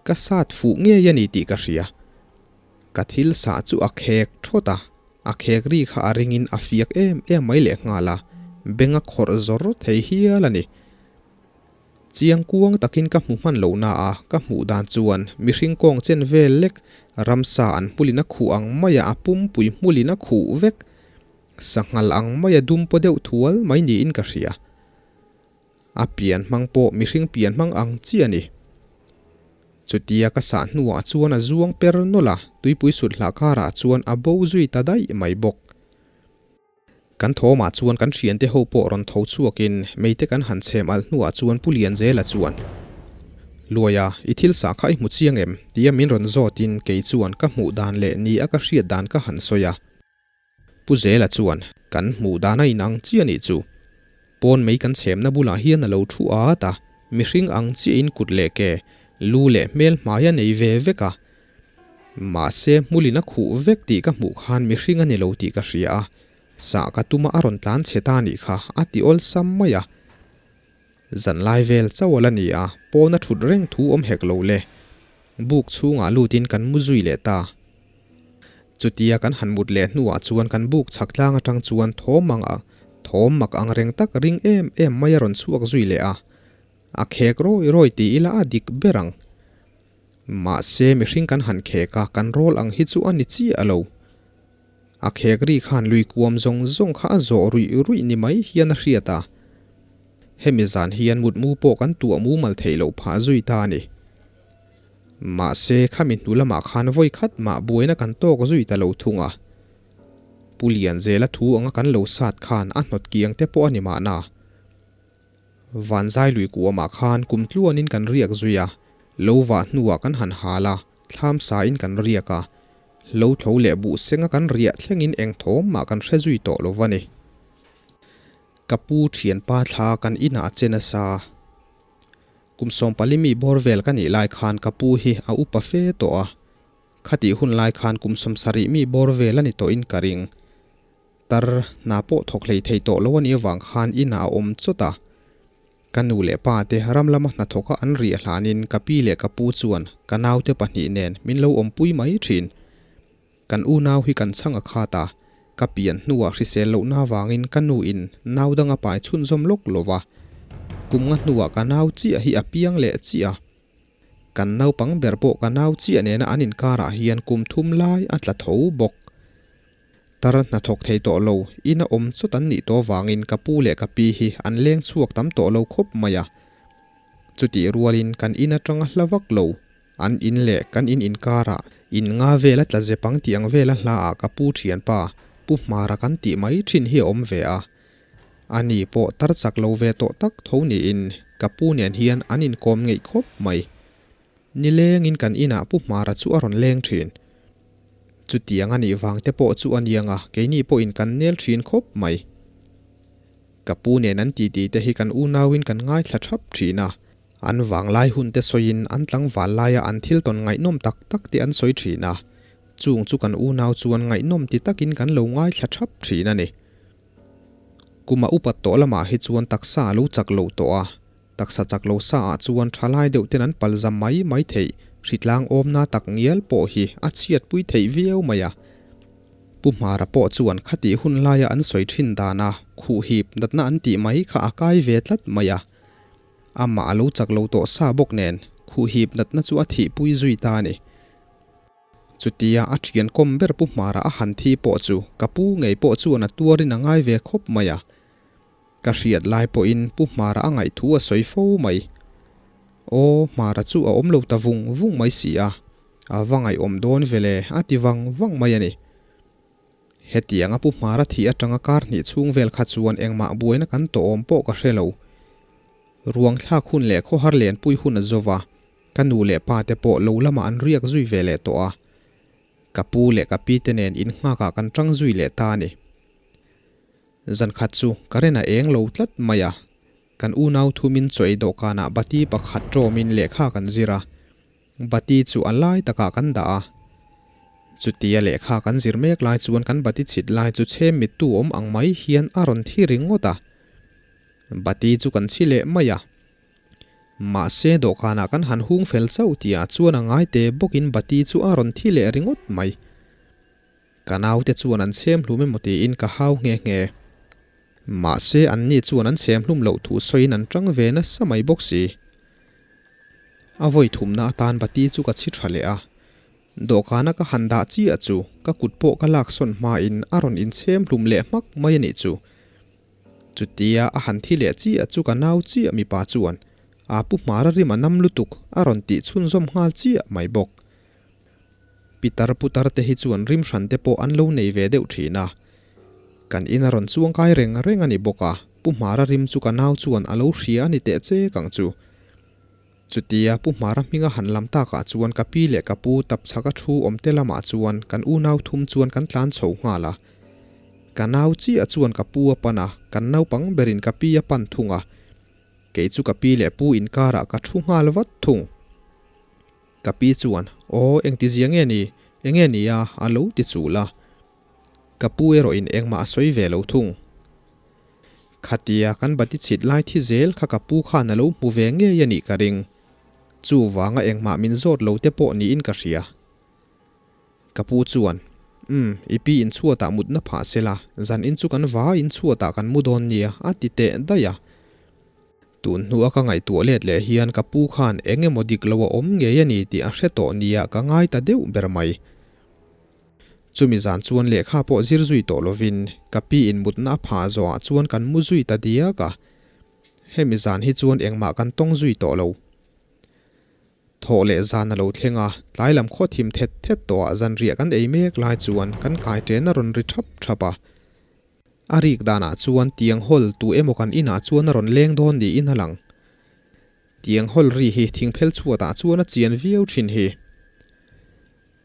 ka sat fuh ngei a ni tih ka hria. Ka thil sah chu a khek thawt a, a khek ri kha a ringin a fiak em em mai leh nghal a, beng a khawrh zawr thei hial a ni. Chiang kuang takin ka hmu hman lo na a, ka hmuh dan chuan mihring kawng chen vel lek ramsa an hmulin a khuh ang maia a pumpui hmulin a khuh vek, sanghal ang maia dum paw deuh thual mai niin ka hria. A pian hmang pawh mihring pian hmang ang chi a ni. Chutia ka sah hnuah chuan a zuang per nawlh a, tuipui sut hlah karah chuan a bo zui ta daih mai bawk. Kan thawmah chuan kan thiante ho pawh rawn tho chhuakin meite kan han chhem alh hnuah chuan Pu Lianzela chuan, Luaia, i thil sah kha i hmu chiang em? tia min rawn zawtin kei chuan ka hmuh dan leh ni a ka hriat dan ka han sawi a. Pu Zela chuan, Kan hmuh dan a inang chiah nih chu. Pawn mei kan chhemna bulah hian a lo thu at a, mihring ang chiahin kut leh ke, lu leh hmel hmai a nei ve vek a. Mahse, hmulin a khuh vek tih ka hmuh khan mihring a ni lo tih ka hria a, sah ka tuma a rawn tlan chhe ta nih kha, a ti awlsam mai a. Zanlai vel chauh a la ni a, pawn a thut reng thu awm hek lo le. Buk chhungah lutin kan mu zui leh ta. Chutia kan han mut leh hnuah chuan kan buk chhak tlang atang chuan thawm ang a, thawm mak ang reng tak ring em em mai a rawn chhuak zui leh a. A khek rawi rawi ti ila a dik ber ang. Mahse mihring kan han khek a, kan rawl ang hi chu a ni chiah lo. A khek ri khan lui kuam zawng zawng kha a zawh ruih ruih ni mai hian a hriat a. Hemi zan hian mutmu pawh kan tuah mumal theih loh phah zui ta a ni. Mahse, khami hnu lamah khan vawi khat mah buaina kan tawk zui ta lo thung a. Pu Lianzela thu anga kan lo sat khan a hnawt kiang te pawh a ni mahna. Vanzai lui kuamah khan kum tluanin kan riak zui a, lo vah hnuah kan han hal a, thlam sain kan riak a, lo tho leh buh senga kan riah thlengin eng thawm mah kan hre zui tawh lo va ni. Ka pu thianpa thla kan inah a che nasa. Kum sawmpali mi bawr vel ka nih lai khan ka pu hi a upa fe tawh a, khatih hun lai khan kum sawmsarih mi bawr vel a ni tawhin ka ring. Tar hna pawh thawk hlei thei tawh lo a nih avang khan inah a awm chawt a. Ka nu leh pa te ram lama hnathawka an riah hlanin ka pi leh ka pu chuan ka naute pahnih nen min lo awmpui mai thin. Kan unau hi kan chhang a khat a, ka pian hnuah hrisel lohna avangin ka nu in nau dang a pai chhunzawm lawk lo va. Kum nga hnuah ka nau chiah hi a piang leh chiah a. Kan naupang ber pawh ka nau chiah nena an inkarah hian kum thum lai a tla tho bawk. Tar hnathawk thei tawh lo, ina awm chawt an nih tawh vangin ka pu leh ka pi hi an leng chhuak tam tawh lo khawp mai a. Chutih rualin kan in atanga hla vak lo, an in leh kan in inkarah in nga vela tla zep ang tih ang vela hlaah ka pu thianpa Pu Hmara kan tih mai thin hi a awm ve a. Ani pawh tar chak lo ve tawh tak tho niin ka pu nen hian an inkawm ngeih khawp mai. Nilengin kan inah Pu Hmara chu a rawn leng thin. Chutiang a nih vang te pawh chu a niang a, keini pawhin kan nel thin khawp mai. Ka pu nen an titi te hi kan unauin kan ngaithla thap thin a. An vanglai hun te sawiin an tlangval laia an thil tawn ngaihnawm tak tak te an sawi thin a, chung chu kan unau chuan ngaihnawm ti takin kan lo ngaithla thap thin a ni. Kuma upat tawh lamah hi chuan taksa a lo chak lo tawh a, taksa chak lo sa ah chuan thalai deuh ten an palzam mai mai theih, hritlang awmna tak ngial pawh hi a chhiatpui theih viau mai a. Pu Hmara pawh chuan khatih hun laia an sawi thin dana khuhhip natna an tih mai kha a kai ve tlat mai a. Amah a lo chak lo tawh sa bawk nen khuhhip natna chu a thihpui zui ta a ni. Chutia a thian kawm ber Pu Hmara a han thi pawh chu ka pu ngei pawh chuan a tuarin a ngai ve khawp mai a. Ka hriat lai pawhin Pu Hmara a ngaih thu a sawi fo mai. Aw, Hmara chu a awm lo ta vung vung mai si a, a va ngaihawm dawn ve le a ti vang vang mai a ni. Hetianga Pu Hmara thih atanga kar hnih chhung vel kha chuan engmah buaina kan tawh awm pawh ka hre lo. Ruang thlak hun leh khawhar lenpui hun a zo va, ka nu leh pa te pawh lo lamah an riak zui ve leh tawh a. Ka pu leh ka pi te nen innghakah kan tang zui leh ta a ni. Zankhat chu current a eng lo tlat mai a, kan unau thumin chaw ei dawhkanah bati pakhat tawmin lehkha kan zir a, Bati chu a lai takah kan dah a. Chutia lehkha kan zir mek lai chuan kan bati chhit lai chu chhem mittu awm ang mai hian a rawn thi ringawt a. Bati chu kan chhi leh mai a. Mahse dawhkanah kan han hung fel chauh tihah chuan a ngai te bawkin bati chu a rawn thi leh ringawt mai. Ka naute chuan an chhem hlum emaw tiin ka hau nghe nghe. Mahse anni chuan an chhem hlum loh thu sawiin an tang ve nasa mai bawk si. A vawi thumna atan bati chu ka chhi tha leh a, dawhkana ka han dah chiah chu ka kut pawh ka laksawn hmain a rawn inchhem hlum leh hmak mai a nih chu. Chutia a han thi leh chiah chu ka nau chiah mipa chuan a pu hmara rim a nam lutuk a rawn tih chhunzawm nghal chiah mai bawk. Pitar putar te hi chuan rim hran te pawh an lo nei ve deuh thin a, kan in a rawn chuangkai reng reng a ni bawk a, Pu Hmara rim chu ka nau chuan a lo hria a ni teh chek ang chu. Chutia Pu Hmara hminga han lam takah chuan ka pi leh ka pu tapchhaka thu awm te lamah chuan kan unau thum chuan kan tlan chho nghal a. Ka nau chiah chuan ka pu a pan a, kan naupang berin ka pi a pan thung a. Kei chu ka pi leh pu inkarah ka thu nghal vat thung. Ka pi chuan, Aw, engtizia nge ni? Enge ni a? a lo ti chul a. Ka pu erawhin engmah a sawi ve lo thung. Khatia kan bati chhit lai thi zel kha ka pu khan a lo hmu ve ngei a nih ka ring. Chuvanga engmah min zawt lo te pawh niin ka hria. Ka pu chuan, Umm, i pi in chhuatah mutna phah se la, zan in chu kan va in chhuatah kan mu dawn nia, a ti teh daih a. Tun hnua ka ngaihtuah let leh hian ka pu khan eng emaw dik lo a awm ngei a ni tih a hre tawh nia ka ngai ta deuh ber mai. Chumi zan chuan lehkha pawh zir zui tawh lovin ka pi in mutna a phah zawhah chuan kan mu zui ta diak a. Hemi zan hi chuan engmah kan tawng zui tawh lo. Thawh leh zan a lo thleng a, tlai lam khaw thim thet thet tawhah zanriah kan ei mek lai chuan kan kai ṭen a rawn ri ṭhap ṭhap a. A rik danah chuan tiang hawl tu emaw kan inah chuan a rawn leng dawn niin a lang. Tiang hawl ri hi thingphel chhuatah chuan a chian viau thin hi.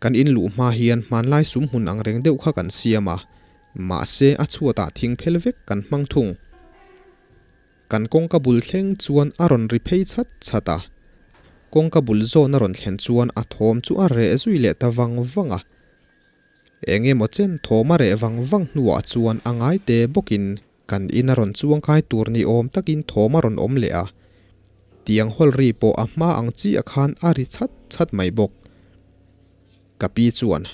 Kan in luh hma hian hmanlai sum hmun ang reng deuh kha kan siam a, mahse a chhuatah thingphel vek kan hmang thung. Kan kawngka bul thleng chuan a rawn ri phei chhat chhat a, kawngka bul zawn a rawn thlen chuan a thawm chu a reh zui leh ta vang vang a. Eng emaw chen thawm a reh vang vang hnuah chuan a ngai te bawkin kan in a rawn chuangkai tur ni awm takin thawm a rawn awm leh a. Tiang hawl ri pawh a hma ang chiah khan a ri chhat chhat mai bawk. Ka pi chuan,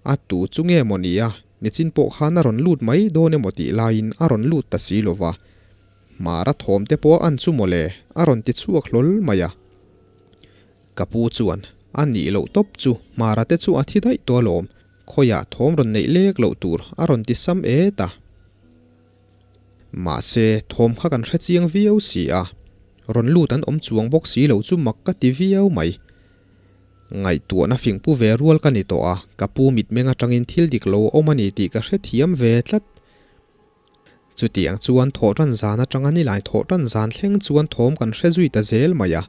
A tu chu nge maw ni a, nichin pawh khan a rawn lut mai dawn emaw tih laiin a rawn lut ta si lo va. Hmara thawm te pawh a an chu maw le, a rawn ti chhuak hlawl mai a. Ka pu chuan, A nih loh tawp chu, Hmara te chu a thi daih tawh alawm, khawiah thawm rawn neih lek loh tur a rawn ti sam et a. Mahse, thawm kha kan hre chiang viau si a, rawn lut an awm chuang bawk si lo chu mak ka ti viau mai. Ngaihtuahna fing pu ve rual ka ni tawh a, ka pu mitmeng atangin thil dik lo a awm a ni tih ka hrethiam ve tlat. Chutiang chuan thawh tan zan atanga nilai thawh tan zan thleng chuan thawm kan hre zui ta zel mai a.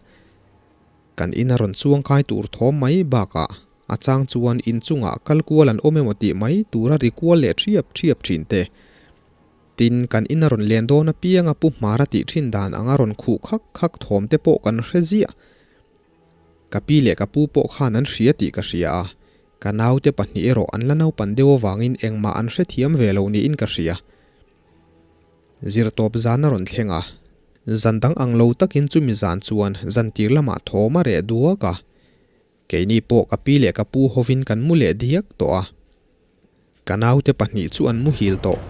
Kan in a rawn chuang kai tur thawm mai bakah a chang chuan inchungah kal kual an awm emaw tih mai tura ri kual leh thiap thiap thin te. Tin, kan in a rawn len dawn apianga Pu Hmara tih thin dan anga rawn khuh khak khak thawm te pawh kan hre ziah. Ka pi leh ka pu pawh khan an hria tih ka hria a, ka naute pahnih erawh an la naupan deuh avangin engmah an hrethiam ve lo niin ka hria. Zirtawp zan a rawn thleng a, zan dang ang lo takin chumi zan chuan zantir lamah thawm a reh duak a, keini pawh ka pi leh ka pu hovin kan mu leh diak tawh a. Ka naute pahnih chu an muhil tawh,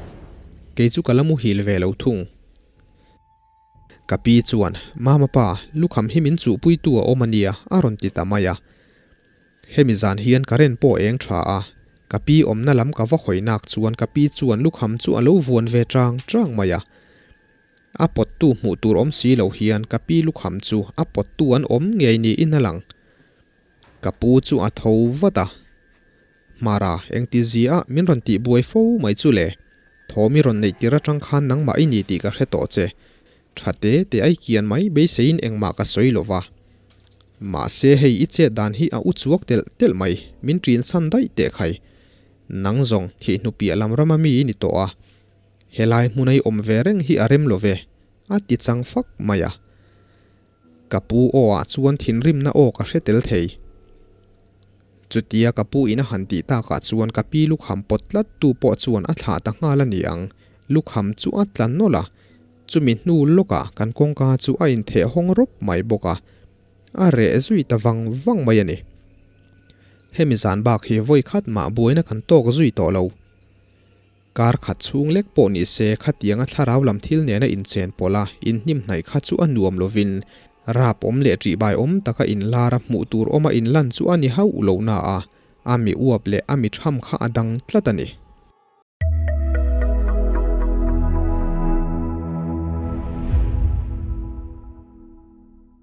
kei chu ka la muhil ve lo thung. Ka pi chuan, Mama pa, lukham hi min chuhpuitu a awm a nia, a rawn ti ta mai a. Hemi zan hian current pawh eng tha a, ka pi awmna lam ka va hawi nak chuan ka pi chuan lukham chu a lo vuan ve chang chang mai a. A pawttu hmuh tur awm si lo hian ka pi lukham chu a pawttu an awm ngei niin a lang. Ka pu chu a tho vat a. Mara, engti zia a min rawn tih buai fo mai chu le? Thawm i rawn neih tir atang khan nangmah i ni tih ka hre tawh che. Tha te te ai kian mai beiseiin engmah ka sawi lo va. Mahse hei i chet dan hi a u chuak telh telh mai, min ṭin san daih teh khai. Nang zawng, thihhnu piah lam rama mi i ni tawh a. Helai hmuna i awm ve reng hi a rem lo ve, a ti chang fak mai a. Ka pu aw ah chuan thinrimna aw ka hre tel thei. Chutia ka pu in a han tih takah chuan ka pi lukham pawt tlat tu pawh chuan a thlah ta nghal a ni ang. Lukham chu a tla nawlh a, chumi hnu lawkah kan kawngka chu a intheh hawng rawp mai bawk a, a reh zui ta vang vang mai a ni. Hemi zan bak hi vawi khat mah buaina kan tawk zui tawh lo. Kar khat chhung lek pawh ni se khatianga thlarau lam thil nena inchen pawlh a inhnimhnaih kha chu a nuam lovin rap awm leh ṭihbai awm taka inlar a hmuh tur awma inlan chu a ni hauh lo na a, a mi uap leh a mi ṭham kha a dang tlat a ni.